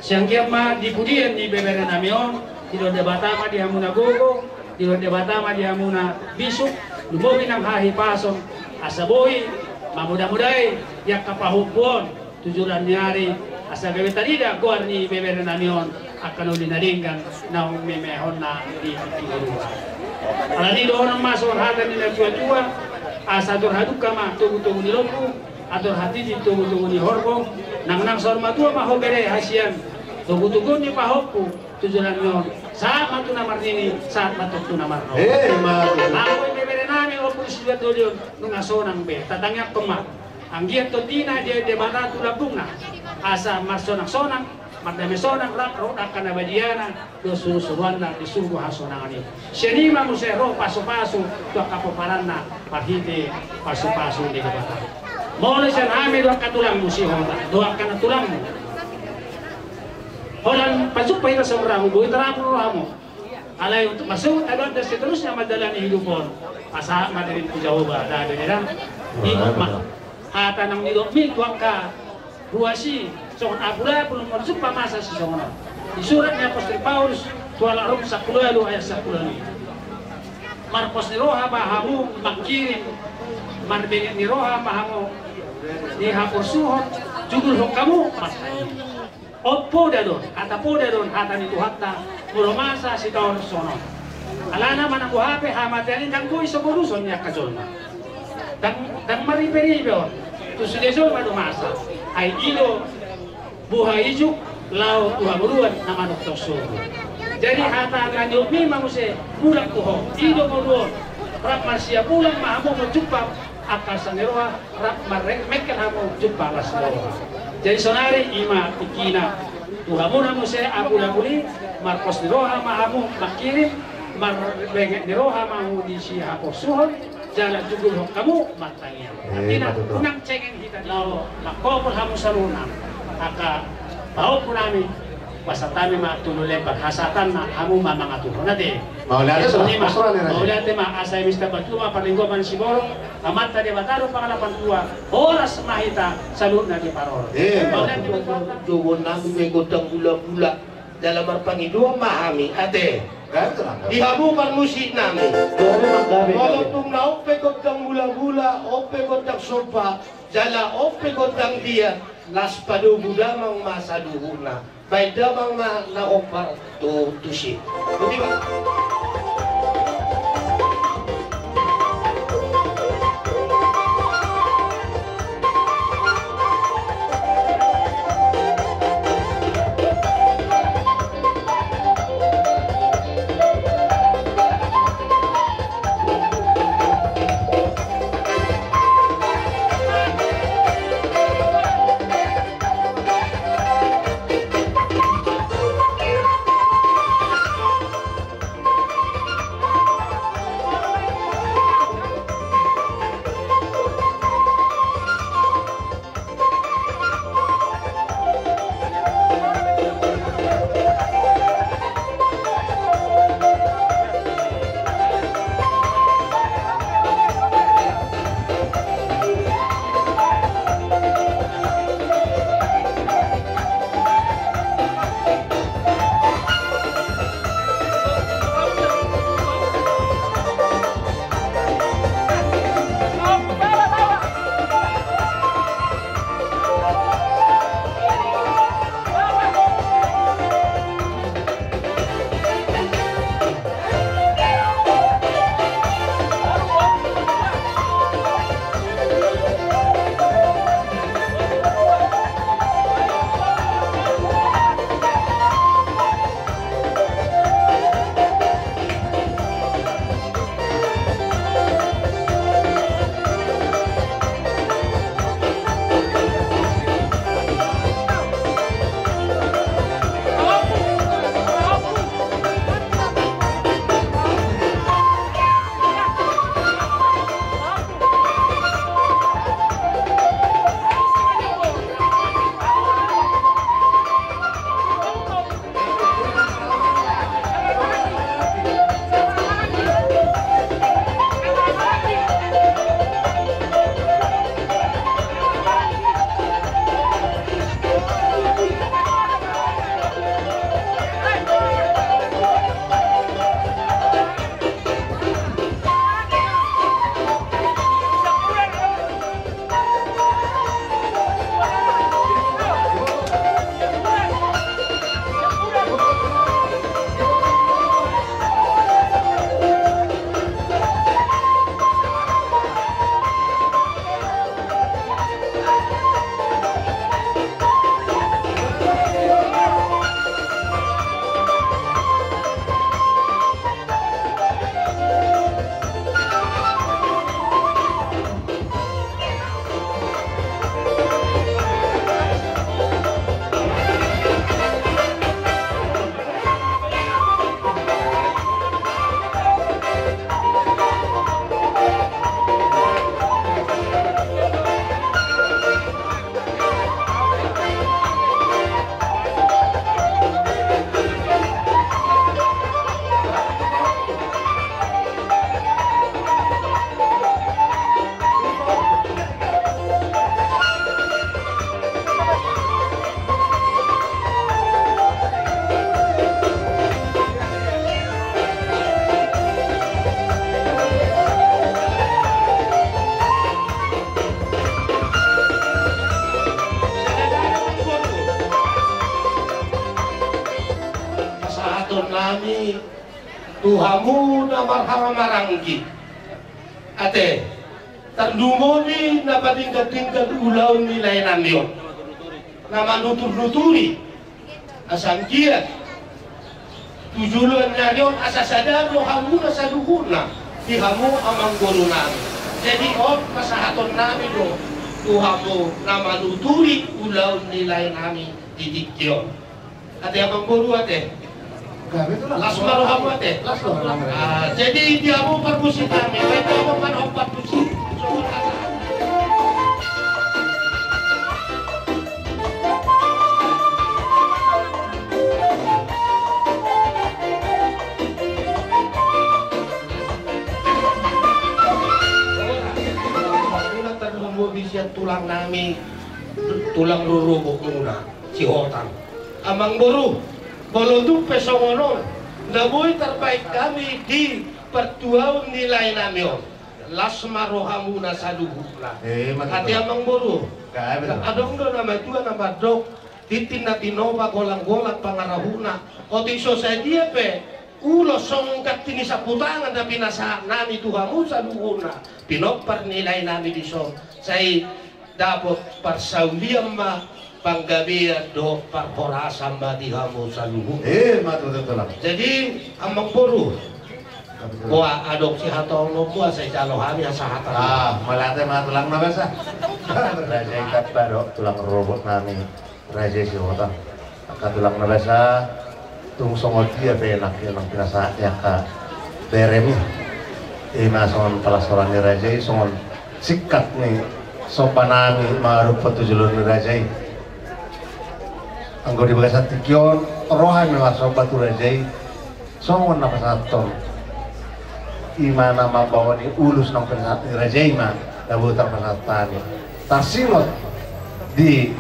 Sai anggiat ma di pudian ni ibebere nami on, didok Debata ma di hamuna gogo, didok Debata ma di hamuna bisuk, lumobi nang hahipason, asa boi mamodamodai di angka pahompu on tu joloan ni ari, asa gabe tarida goar ni ibebere nami on angka na uli na denggan naung memehonna di tingki boru. Alani i dohonon ma songon hata ni natuatua, asa andor hadungka ma togutogu ni lombu, andor hatiti togutogu ni horbo, nangnang saur matua ma ho bere hasian, togutogu ni pahompu tu joloan ni on, sahat ma tu na marnini, sahat ma tu na marnono. Eh, ima tutu. Ahu ibebere nami Ompu ni si Juan Doli on, nunga sonang be, tatangiangkon ma. Anggiat tondina di Debata tu lambungna, asa marsonangsonang, mardame sonang rap dohot angka na badiana dohot surusuruanna di surgo hasonangan i. Sian i ma muse ro pasupasu tu angka pomparanna marhite pasupasu ni Debata. Molo sian hami do angka tulangmu Sihotang, do angka na tulangmu. Holan pajumpa hita songon rahu, boi tarapul rohamu. Alai untuk masuk adalah dan seterusnya mandalani hidup on. Pasahat ma dirimu tu Jahowa, dah, dah, dah. Ingot ma hata naung nidokmi tu angka ruas i, songon apulapul marjumpa masa sisongon on. Di surat ni apostel Paulus tu halak Rom sampulu ualu ayat sampulu ualu i. Marpos ni roha ma hamu mangkirim, marbenget ni roha ma hamu di haporsuhon, jugulhon hamu martani. On poda do on, hata poda do on hata ni Tuhanta, molo masa sitaonon songon on. Alana manang boha pe hamatean i ndang boi so boruson ni angka jolma. Ndang, ndang marriperipe on. Tu sude jolma do masa. Ai i do boha ijuk laho tu haburuan na manongtong sogot. Jadi hata na niomi ma muse, mulak tu ho. I do ngolu on. Rap marsiap ulang ma hamu manjumpa angka las ni roha, rap marrengkel hamu jumpa las ni roha. Jadi sonari i ma tingkina. Tu hamu na muse abulabul i, marpos ni roha ma hamu mangkirim, marbenget ni roha ma hamu di sihaporsuhon, jala jugulhon hamu martangiang. Eh, artina, betul. Unang cengeng hita laho mangkopol hamu saluhutna. Angka pahompu nami, pasahat hami ma tu na lempan, hasahatan ma hamu ma mangaturhon ate. Mauliate ma, mauliate ma, asa i ma sitabat tu ma parlinggoman siborong, Amanta Debata do pangalapan tua, horas ma hita saluhutna diparorot. Eh, mauliate ma. Jobon nami pe gondang bulabula. Jala marpangidoan ma hami ate. Di hamu parmusik nami. Molo tung na on pe gondang bulabula, on pe gondang somba, jala on pe gondang dia, las padomu damang ma saluhutna. Baen damang ma na hombar tu tusi. Boti ma. Pasahaton nami tu hamu na marhaha maranggi. Ate. Tarlumobi na patingkat-tingkat ulaon ni laenami on, na manuturnuturi asa anggiat tu joloan ni ari on asa sada do hamuna saluhutna di hamu amangborunami. Jadi on pasahatonnami do tu hamu na manuturi ulaon ni laenami di tingki on. Ate amangboru ate. Las ma rohamu ate. Las ma rohamu. Ah, jadi di hamu parmusiknami, baen ma amang parmusik. Tulang nami, tulang rorobotmuna. Sihotang. Amangboru, molo tung pe songon on na boi tarbaen hami di partuaon ni laenami on, las ma rohamuna saluhutna. Eh, ma tutu. Ate amangboru. Adong do na matua na mandok, tintin na tinopa, golang-golang pangarahutna. Otik so sadia pe ulos songon ganti ni saputangan na pinasahatnami tu hamu saluhutna, pinompar ni laenami dison, sai dapot parsaulian ma, panggabean dohot parhorasan ma di hamu saluhutna. Eh, ma tutu tulang. Jadi amangboru, boha adong sihatahononmu asa dijalo hami asa hata. Ah, mauliate ma tulang na basa. Raja i Tamba dohot tulang rorobotnami. Raja i Sihotang, angka tulang na basa, tung songon dia pe nang, nang pinasahat ni angka beremi. Ima songon palasoran ni raja i, songon singkat ni sombanami mangarumput tu joloan ni raja i. Anggo di bagasan tingki on, roha ni marsomba tu raja i. Songon na pasahathon, ima na mambahen ulos nang pinasahat ni raja i ma na boi tarpasahat hami. Tarsingot di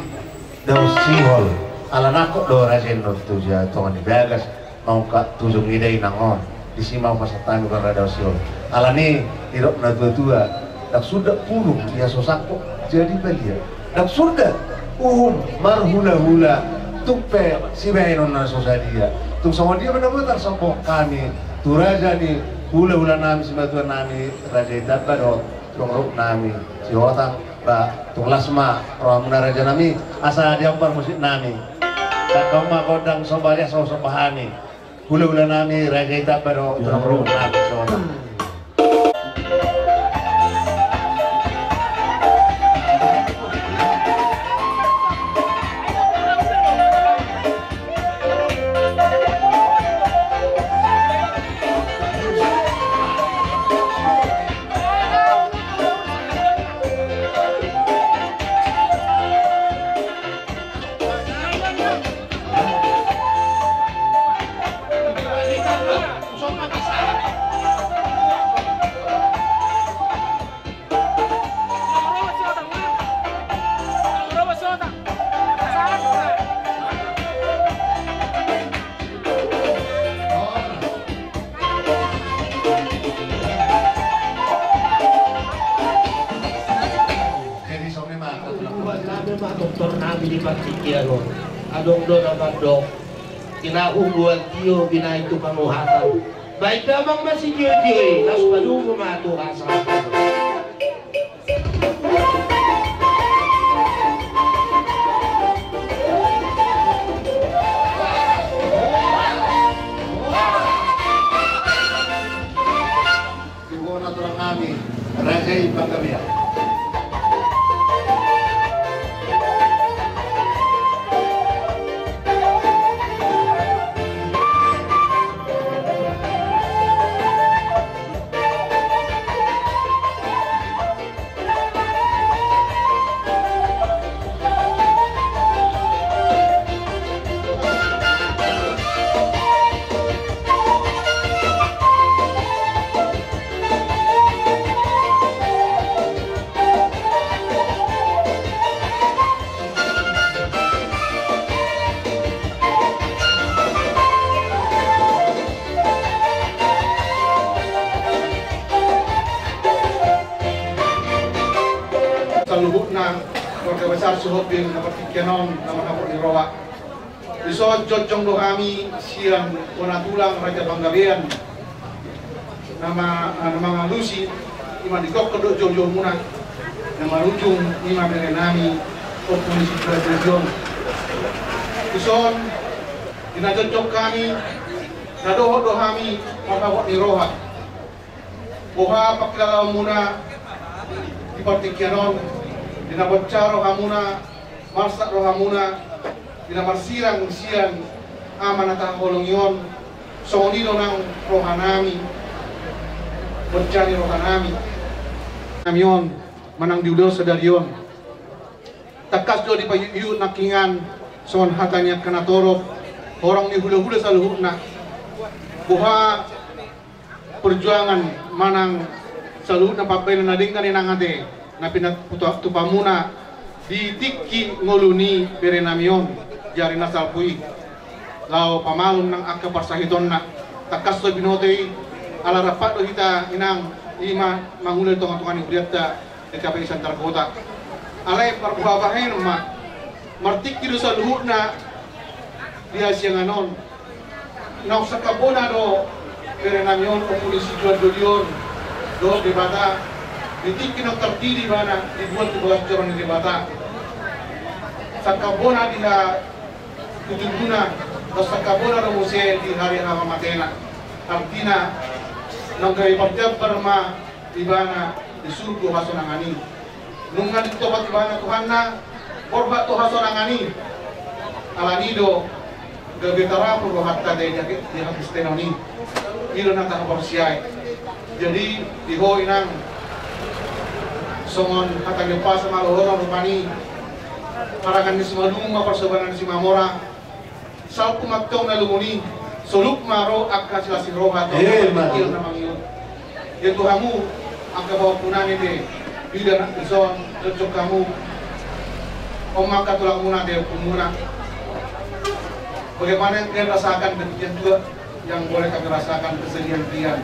Daosihol, ala nangkok do raja i on tu tonga ni bagas, mangungkap tujung ida i nang on. Disi ma pasahat hami gondang Daosihol. Alani didok na tua-tua, ndang suda purung ia so sangkok jadi balia. Ndang suda uhum marhula-hula, tung pe sibahenon na so sadia. Tung songon dia ma na boi tarsomba hami tu raja ni hula-hulanami, simatuanami, raja i Tamba dohot tulang rorobotnami Sihotang. Ba, tung las ma rohamuna rajanami, asa diampar musiknami. Tangkas ma gondang somba, asa somba hami. Hula-hulanami, raja i Tamba dohot tulang rorobotnami Sihotang. Jadi songon i ma, doktor nami di partingkian on. Adong do na mandok, tinahu bual tio binahen tu panguhatan. Baen damang ma sitio-tio i, laos padomu ma tu hasahatan. Di bona tulang nami, raja i Panggabean. Saluhutna keluarga besar Sihombing na partingkian on, na manghapot ni roha. Dison jongjong do hami sian bona tulang Raja Panggabean na ma-, na mangalusi Ima di gokhon dohot joujou muna na marujung ima bere nami Ompung Situa Dodion. Dison, di na jongjong hami, na dohot do hami marhabot ni roha. Boha pangkilalaon muna di partingkian on, di na bonsa roha muna, marsak roha muna, di na marsirang sian Ama na tahaholongi on, songon i do nang roha nami, bonsa ni roha nami. Nami on, manang di ulaon sadari on. Tangkas do dipaihuthihut nangkiningan, songon hata ni angka na torop, horong ni hulahula saluhutna. Boha perjuangan manang saluhutna pambahenan na denggan inang ate, na pinatupa muna di tingki ngolu ni bere nami on di ari na salpu i. Laho pamalum nang angka parsahitonna, tangkas do binoto i, ala rap do hita inang, ima mangula di tongatonga ni hurianta di K P I Santar Kota. Alai marboha bahen ma, martingki do saluhutna di hasiangan on. Naung sangkap bona do bere nami on, Ompung Situa Dodion, dohot Debata, di tingki naung tardidi ibana, dibuat di bagas joro ni Debata. Sangkap bona di ha tu tubuna, dohot sangkap bona do muse di hari hamamatena. Artina, naung gabe parjambar ma ibana di surgo hasonangan i. Nunga ditopot ibana Tuhanna, borhat tu hasonangan i. Alani do gabe tarapul rohanta di, di, di hakristenon i. I do na tahaporseai. Jadi, di ho inang, songon hata ni umpasa ma dohonon rupani. Harangan ni Simalungun ma parsobanan ni Simamora. Salpu ma tong na lungun i, solup ma ro angka silas ni roha tu angka partingkian na mangihut. Ia tu hamu angka pahompu nami pe, bidan dison, jongjong hamu. On ma angka tulang muna, ate, ompung muna. Bagaimana yang kalian rasakan demikian juga yang boleh kami rasakan kesedihan kalian.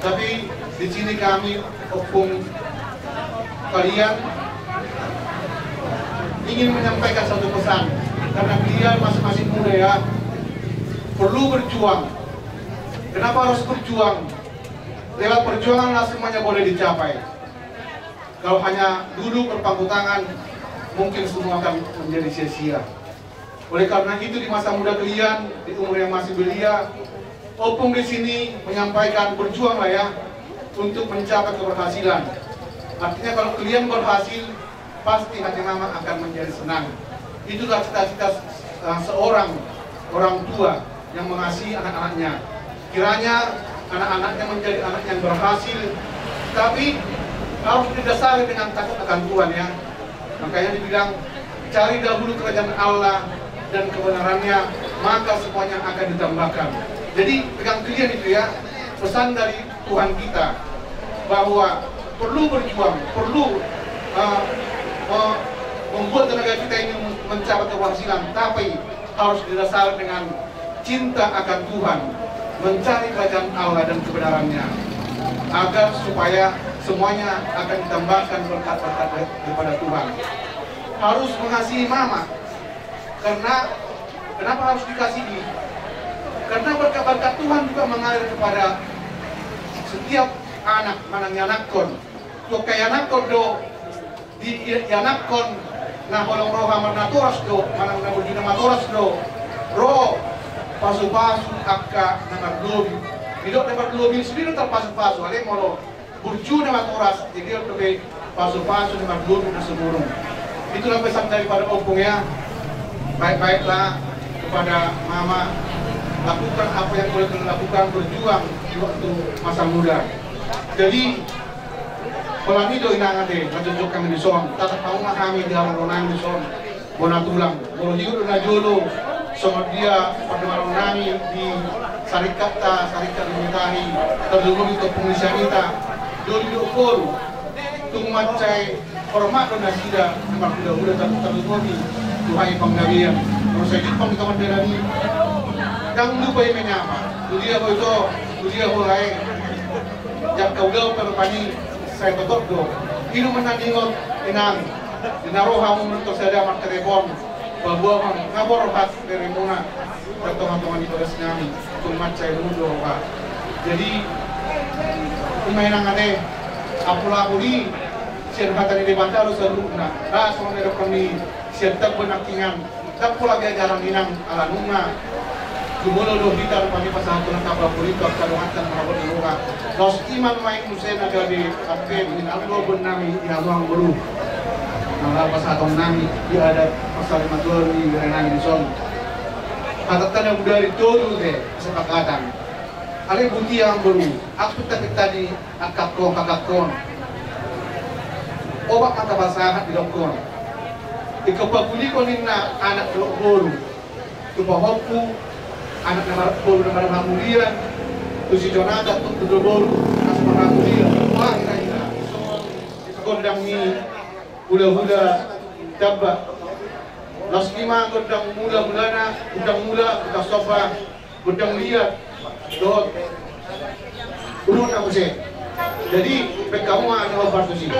Tapi di sini kami, ompung, kalian ingin menyampaikan satu pesan, karena kalian masing-masing muda, ya, perlu berjuang. Kenapa harus berjuang? Lewat perjuangan lah semuanya boleh dicapai. Kalau hanya duduk berpangku tangan, mungkin semua akan menjadi sia-sia. Oleh karena itu, di masa muda kalian, di umur yang masih belia, ompung di sini menyampaikan, berjuanglah ya, untuk mencapai keberhasilan. Artinya, kalau kalian berhasil, pasti hati mama akan menjadi senang. Itulah cita-cita, eh, seorang orang tua yang mengasihi anak-anaknya. Kiranya anak-anaknya menjadi anak yang berhasil, tapi harus didasari dengan takut akan Tuhan, ya. Makanya dibilang, cari dahulu kerajaan Allah dan kebenarannya, maka semuanya akan ditambahkan. Jadi, pegang teguh itu, ya, pesan dari Tuhan kita, bahwa perlu berjuang, perlu, eh, eh, membuat tenaga kita ini mencapai keberhasilan, tapi harus didasari dengan cinta akan Tuhan, mencari kerajaan Allah dan kebenarannya, agar supaya semuanya akan ditambahkan berkat-berkat daripada Tuhan. Harus mengasihi mama, karena, kenapa harus dikasihi? Karena berkat-berkat Tuhan juga mengalir kepada setiap anak, manang ianakkon. Tong ianakkon do, di, ianakkon na holong roha marnatoras do, manang na burju na matoras do, ro pasu-pasu angka na marlobi. Didok na marlobi sude do tarpasu-pasu, alai molo burju na matoras, jadi dope pasu-pasu na marlobi na sumurung. Itulah pesan daripada ompung, ya. Baik-baiklah kepada mama, lakukan apa yang boleh kalian lakukan, berjuang di waktu masa muda. Jadi, holan i do inang ate, na jongjong hami dison, tatap hamu ma hami di haroro nami dison, bona tulang. Molo hiut do na jolo, songon dia pardomanon nami di saringkatta, saringkat ni hita i, tarlumobi tu ompung ni sian hita, doli dohot boru, tung mansai hormat do nasida na marhulahula, tar-, tarlumobi tu hami panggabean. Molo sai jumpang di tongan dalan i, ndang lupa i menyapa. Tu dia ho ito, tu dia ho lae. Jala ulaon pe rupani sai totop do. I do umbahen na niingot inang, di na ro hamu nunga sada martelepon, paboa ma nga borhat beremuna di tongatonga ni bagas nami, tung mansai lungun do roha. Jadi, ima inang ate, Apulapul i sian hata ni Debata do saluhutna. Ra songon na didokkon ni sian Tamba nangkiningan, ndang pola gabe aranami nang ala nunga jumolo do hita rupani pasahathon apulapul i tu angka donganta na marbodari roha. Laos i ma nuaeng muse na gabe ampe di na ro do boanami di hamu amangboru. Na laho pasahatonnami di adat parsarimatua ni berenami dison. Hatanta na bodari tolu do kesepakatan. Alai botima amangboru, angka pintapinta ni angka kakak on. Opat ma angka pasahat didokkon. Ingkon papunihon ninna anak dohot boru. Tu pahompu, anak na mar-, boru na marhamulian, tu si Jonatan, tu, tu boru na so marhamulian. Wah, hira-hira. Gondang ni hulahula Tamba. Laos i ma gondang mula-mulana, gondang mula, gondang somba, gondang liat dohot urup na muse. Jadi baen hamu ma na hombar tusi.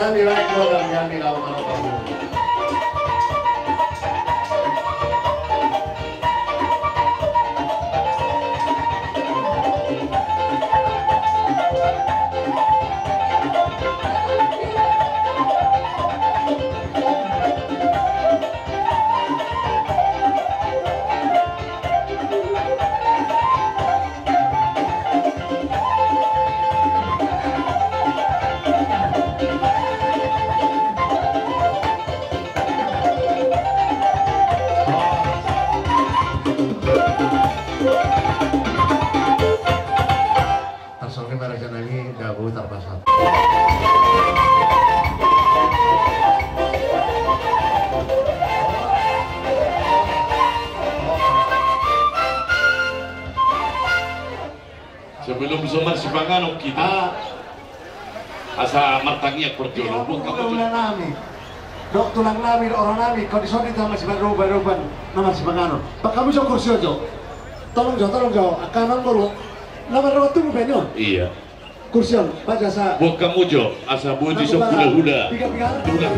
Nami lain modal, nami lawan manuk. Tarsongon i ma raja nami, gabe tarpasat. Sebelum so marsipanganon hita, asa martangiang parjolo. Buat hamu jo, ula nami, dohot tulang nami, dohot roha nami, kau dison hita masiparoban-roban na marsipanganon. Buat hamu jo kursi on jo. Tolong jo, tolong jo. Angka amangboru na marroha tubu baen on. Iya. Kursi on, baen asa. Buat hamu jo, asa boi dison hula-hula. Piga-piga. Hula.